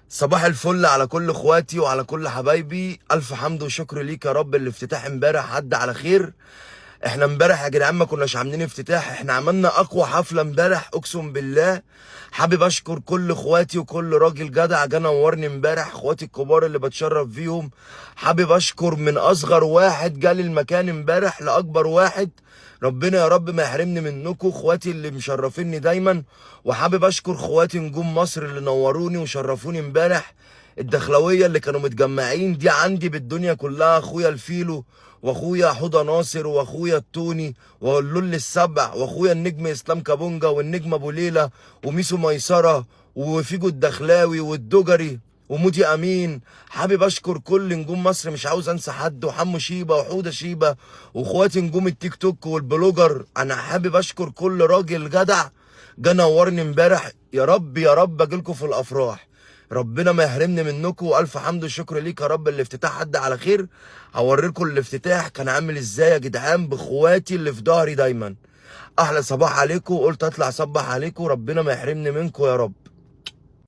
صباح الفل على كل اخواتي وعلى كل حبايبي. الف حمد وشكر ليك يا رب. الافتتاح امبارح عدى على خير. احنا امبارح يا جدعان ما كناش عاملين افتتاح، احنا عملنا اقوى حفلة امبارح اقسم بالله. حابب اشكر كل اخواتي وكل راجل جدع جه نورني امبارح، اخواتي الكبار اللي بتشرف فيهم. حابب اشكر من اصغر واحد جالي المكان امبارح لاكبر واحد، ربنا يا رب ما يحرمني منكم اخواتي اللي مشرفيني دايما. وحابب اشكر اخواتي نجوم مصر اللي نوروني وشرفوني امبارح، الدخلويه اللي كانوا متجمعين دي عندي بالدنيا كلها، اخويا الفيلو واخويا حوضه ناصر واخويا التوني واللول السبع واخويا النجم اسلام كابونجا والنجم ابو ليلى وميسو ميسرة وفيجو الدخلاوي والدجري ومودي امين. حابب اشكر كل نجوم مصر، مش عاوز انسى حد، وحمو شيبة وحوده شيبة واخواتي نجوم التيك توك والبلوجر. انا حابب اشكر كل راجل جدع جه نورني امبارح. يا رب يا رب اجيلكوا في الافراح، ربنا ما يحرمني منكم. والف حمد وشكر ليك يا رب. الافتتاح عدى على خير. هوريلكم الافتتاح كان عامل ازاي يا جدعان باخواتي اللي في ظهري دايما. احلى صباح عليكم، قلت اطلع اصبح عليكم، ربنا ما يحرمني منكم يا رب.